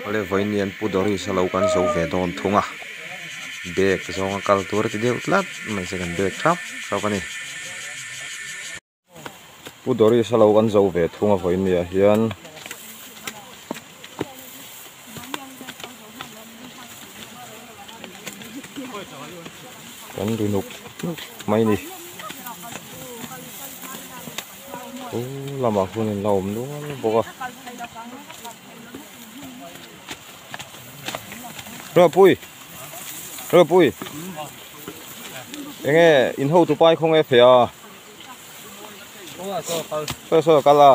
Awle vawiin hian Pu Doris a lo kan zo ve dawn thung a bag zawnga kal tur a ti deuh tlat mai se kan bag thap thap a ni. Pu Doris a lo kan zo ve thung a vawiin ni ah hian kan ri nuk nuk mai a ni chu lamah hun in la awm nual bawk a. Ropui Ropui enge in hotu pai khaw nge feh a. Saw saw kal a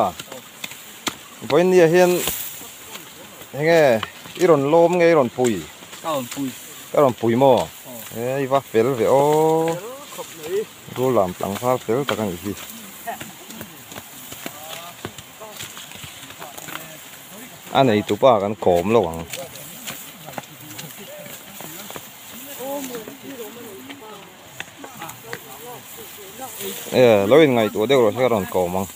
vawiin ni ah hian enge i rawn lawm nge i rawn pui ka rawn pui ka rawn pui maw e i va fel ve aw rul lam tlangval fel tak a nih hi. A neitu pa kan kawm lo ang. E lo in ngaihtuah deuh rawh se ka rawn kawm ang.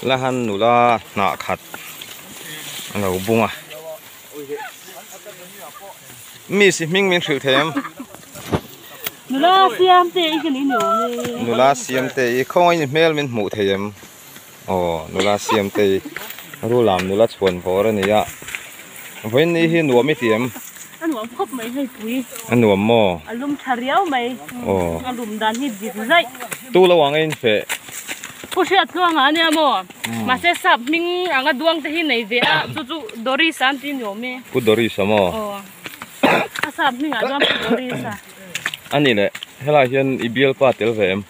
La han nula hnah khat a lo bung a. Mi si hming min hrilh thei em? Nula siam te i ka ni ni awm e. Nula siam te i khawngaih ni hmel min hmuh thei em? Aw nula siam te i rulam nula chhuan vawr a ni a. Vawiin ni hi nuam i ti em? A nuam khawp mai hei pui. A nuam maw? A lum tha riau mai. Aw. A lum dan hi dik zaih. Tu lo ang a infeh? Pu Hriattluanga a nia maw? Mahse sap hming anga duang te hi nei ve a, chu chu Doris a an ti ni awm e. Pu Doris a maw? Aw. A sap hmingah chuan Pu Doris a. A ni leh, helai hian i bialpa tel ve em?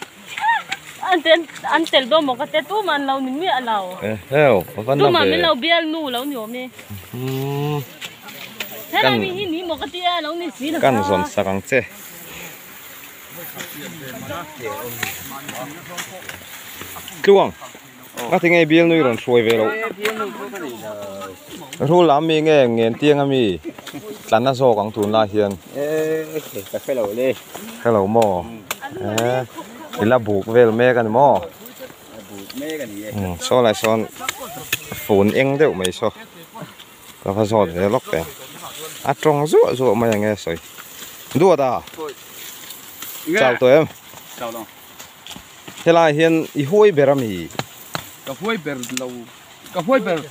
An tel an tel dawn maw ka tia tumah an lo ni miah lo. Eheu, a va na ve. Tumah min lo bialnu lo ni awm e. Helai mi hi ni maw ka tia lo ni si lo. Kan zawn sak ang che. Tluang nga ti nge bial nui rawn hruai ve loh rul lam mi nge ngen tiang ami tlan a zawk ang tun lai hian ka hre lo le hre lo maw eh i la buk vel mek ani maw buk mek ani e saw lai sawn phone eng deuh mai saw Ka va zawt ve lawk teh. A tawng zuah zuah mai ang e sawi. Duat a. Chau tawh em? Chau lo. Helai hian i huai ber ami? Ka huai ber lo. Ka huai ber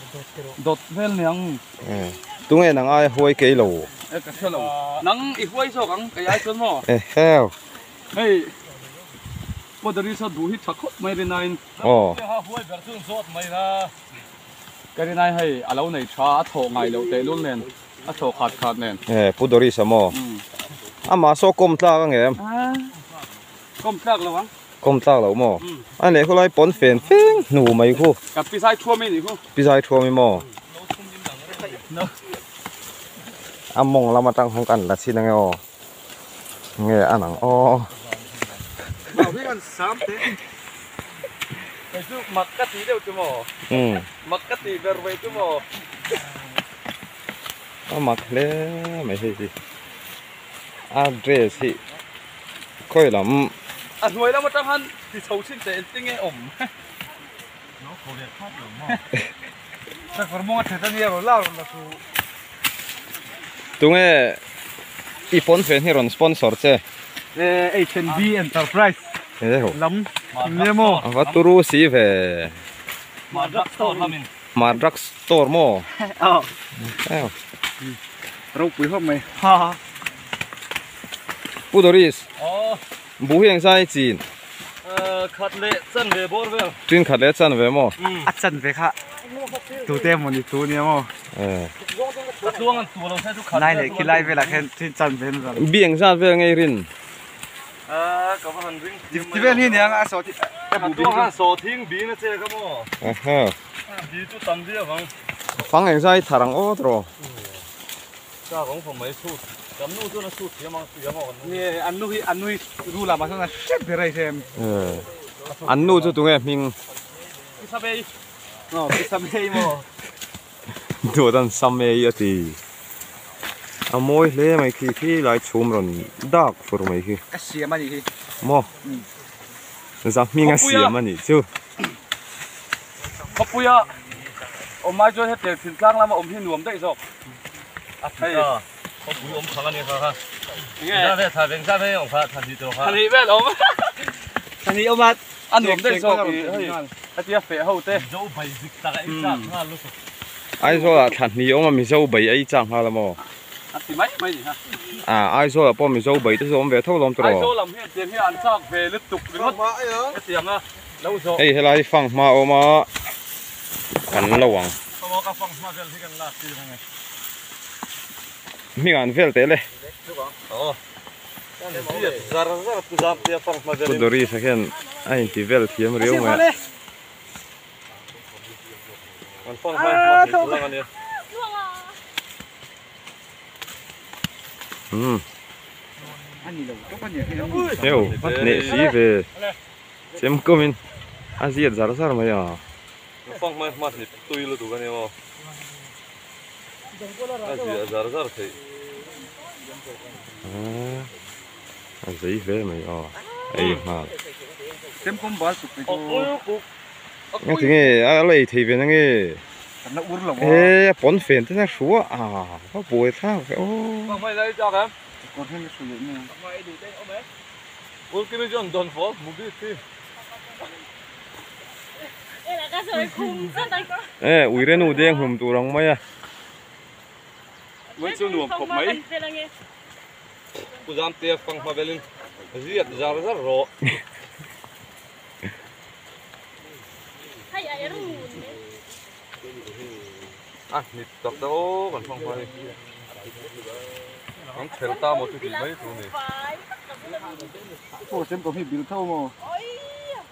dawt vel niang. Eh. Tunge nang ai huai kei lo? Eh ka hre lo. Nang i huai zawk ang kei ai chuan maw? Eh heu. Hei. Podari saw duh hi tha khawp mai rinain. Aw. Huai ber chu zawt mai la. Ka rinai hei a lo nei tha a thawh ngai loh tehlul nen a thawh khat khat nen. E Pu Doris a maw? Amah saw kawm tlak a ngem? Kawm tlak lo ang. Kawm tlak lo maw? A leh khulai pawn fen feng hnu mai khu. Ka pi zai thuam i nih khu. Pi zai thuam i maw? A mawng lam atang khan kan la chhin ange aw. Nge a nang aw. Mau hi kan sam te. Kei chu mak ka ti deuh chu maw. Mak ka ti ber mai chu maw. A mak hle mai hei hi. A dress hi khawi lam. A hnuai lam atang khan ti chho chhin teh engtin nge awm. Tunge i pawn fen hi rawn sponsor che? H&B Enterprise lam nia maw? A va turu si ve. Hmar drug store maw? Aw. Ropui khawp mai. Pu Doris. Buh hi engzai chin? Khat leh chan ve bawr vel. Tin khat leh chan ve maw? A chan ve kha tute emaw ni tu nia maw? A tluang an tu lo se chu khat Lai leh khi lai velah khan tin chan ve an ral. Bi engzat vel ngei rin? Ka va han ring thiam mai. Ti vel hi nia a saw a bu bing chu. Saw thing bing a che kha maw? Aha. Bi chu tam viau ang. Fang engzai thar ang aw tawh. Ka kawng fawm mai chhut kan nu chuan a chhut thiam ang thiam aw kan nu. Nge an nu hi an nu hi ru lamah chuan a hrep ber a i hrem. An nu chu tunge hming? Pisabei. Aw Pisabei maw. Duat an Samei a ti. A mawi hle mai khi khi lai chhum rawn dak fur mai khi. Ka siam a nih hi. Maw? Zahming a siam a nih chu. Khawpuia awm ai chuan hetiang thingtlang lama awm hi nuam daih zawk. A hei khawpui awm thang a nia kha kha. Za ve tha veng za ve awm kha tha hnih tawh kha. Tha hnih vel awm. Tha hnih awm a a nuam daih zawk i hei hetia feh ho te. Mizo bai zik tak a ei chak nghal lutuk. Aizawl ah thla hnih awm a Mizo bai ei chak nghal a maw? A ti mai mai ni ha. A Aizawl ah pawh Mizo bai te chu awm ve tho lawm tawh. Aizawl lam hian tiang hi an chak ve lutuk ringawt hetiang a lo zawh. Hei helai fang hma awm a kan lo ang. Khaw ka fang hma vel hi kan lak tir ang e. Hming an vel teh le. Aw. Zar zar pu zam tia fang hma vel. Pu Doris a hian a inti vel thiam riau mai a. An fang hma hma thei lang a nia. Um. Heu, hneh si ve. Chem kumin a ziat zar zar mai a. Fang hma hma hnip tui lutuk a nia maw. A ziah zar zar theih. A zei hle mai a, ei nghal. Nga ti nge a la ei thei ve na nge? E a pawn fen te na hrua a va buai thlak ve aw. E uire nu deng hlum tur ang mai a. Uai chu nuam khawp mai. Pu Zamtea fang hma velin riat zar zar rawh. A hnip tak tak aw kan fang hma hi. Kan khel ta maw chu tih mai tur a ni.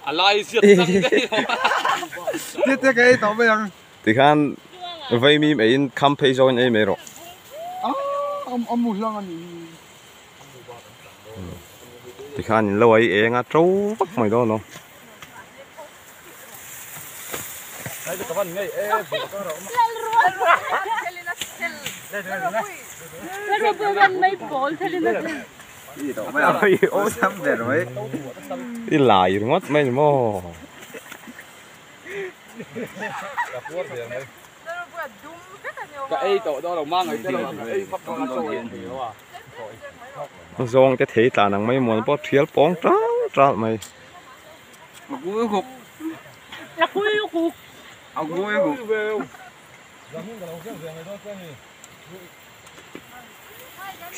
A lai ziat tlang daih a. Tikhan vaimim eiin kham phei zawngin ei mai rawh. Tikhan in lo ei eng a to vak mai dawn lo. I lai ringawt mai ni maw. Zawng te thei tlan ang mai muan pawh thial pawng tral tral mai.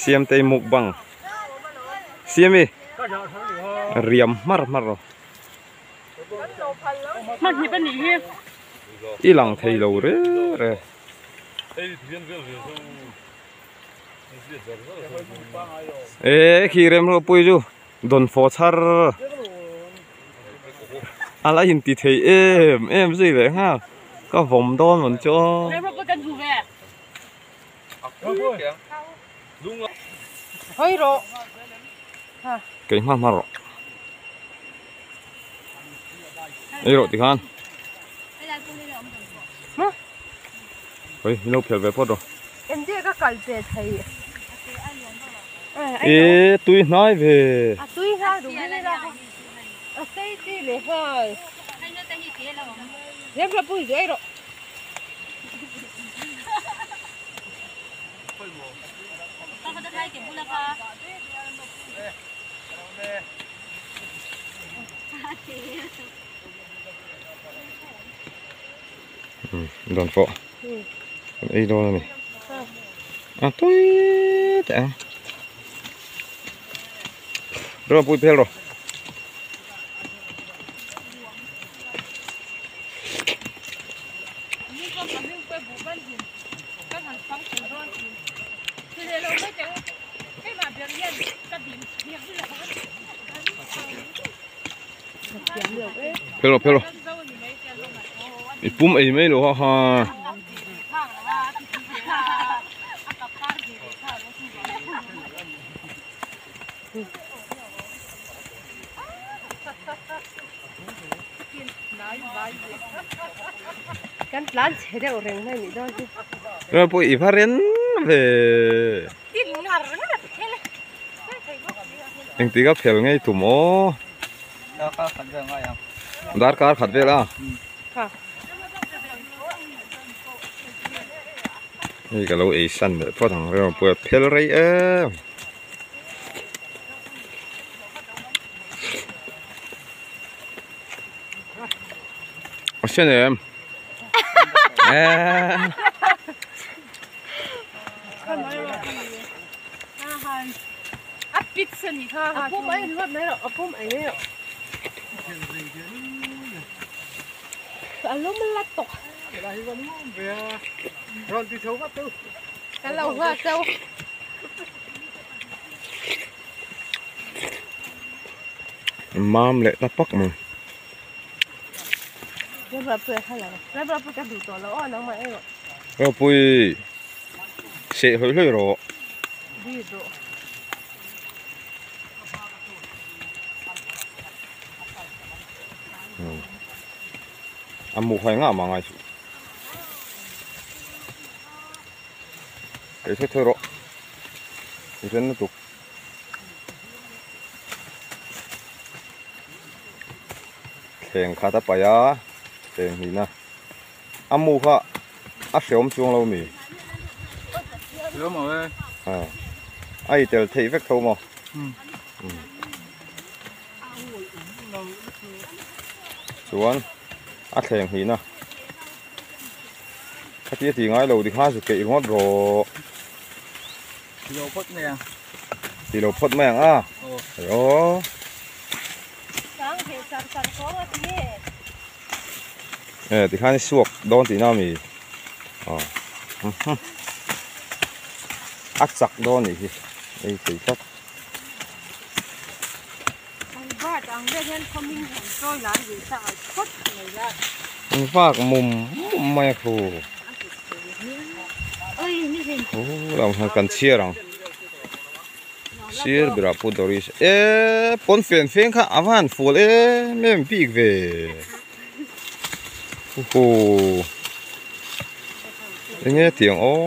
Siamtei mukbang Siami riam hmar hmar rawh. Hmanhnih pahnih hi. I lang thei lo re re. E khi rem ro pui chu dawn fawh chhar a la in ti thei em em zui leh nghal ka vawm dawn rawn chu aw. Rem ro pui kan hmu ve. Kei hma hma rawh. Ei rawh tikhan. Oi, min lo phel ve phawt rawh. Engtia ka kal pe thei. E tui hnai ve. A tui hnai duh hi la. A sei chi le nghal. Rem ra pui zui rawh. Dawn pawh kan ei dawn a ni a tui teh ang rawh pui phel rawh. Phel rawh phel rawh i pum ei mai lo ha ha. Kan tlan chhe deuh reng mai nih dawn hi. Rawh pawh i va ren ve. Eng tika phel ngei tum aw. Darkar khat vel ngai ang. Darkar khat vel a. Hei ka lo ei san leh phawt ang reng pawh phel rei em. A sen em. A pit sa ni kha. A pum ai ringawt mai rawh a pum ai mai rawh. A lum la tawk. Ka lo nghak chau. Mam leh ta pak mai. Ropui seh hlawih hlawih rawh. A mu khai ngah mah ngai suh. Ei thawih thawih rawh. I ren lutuk. Thleng khat a paih a thleng hnihna a mu kha a hreawm chuang lo mi Hreawm lo e a i tel theih vek tho maw chuan a thleng hnihna khatia ti ngai lo tikha zu keih ringawt rawh. Ti lo phawt mai ang. Ti lo phawt mai ang a. Aw. E ti khan i suak dawn tihna ami. Aw. A chak dawn nih hi. Ei thei tlat. An vak mum mum mai a khu. Lam han kan chhiar ang. Sir berah pu Doris e pawn fen feng kha a va han fual em em bik ve. Hu enge tiang aw.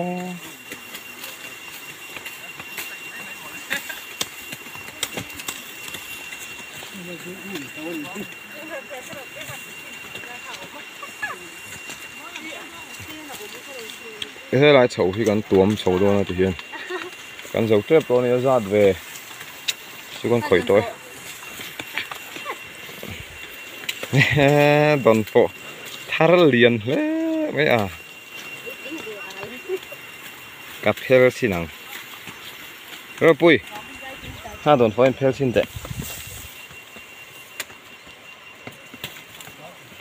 Helai chho hi kan tuam chho dawn a ti hian kan zo tep tawh a ni a zat ve chu kan khawih tawh e dawn pawh thar lian hle mai a. Ka phel chhin ang. Ropui. Ha dawn pawhin phel chhin teh.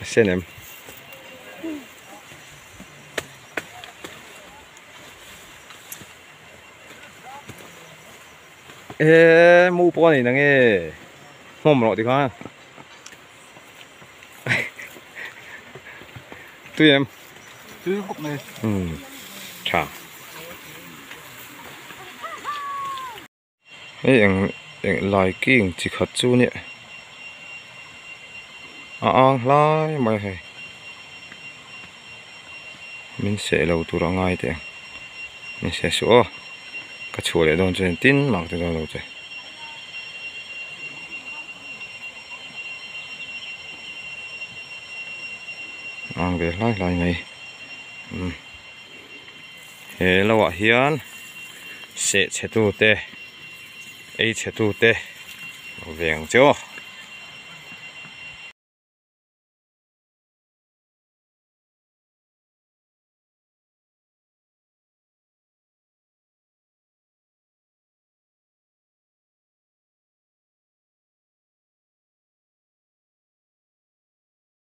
A sen em. Ê mu pawh a nei nange. Hmawm rawh tikhan. Tui em? Tui khawp mai. Umm tha. Hei eng eng lai king chi khat chu nia. A ang hlai mai a hei. Min seh lo tur a ngai teh ang. Min seh suh aw. Ka chhuah leh dawn chuan tin mak te dawn lo che. Ang ve hlai hlai mai umm he lo ah hian seh chhe tu te ei chhe tu te ve ang che aw.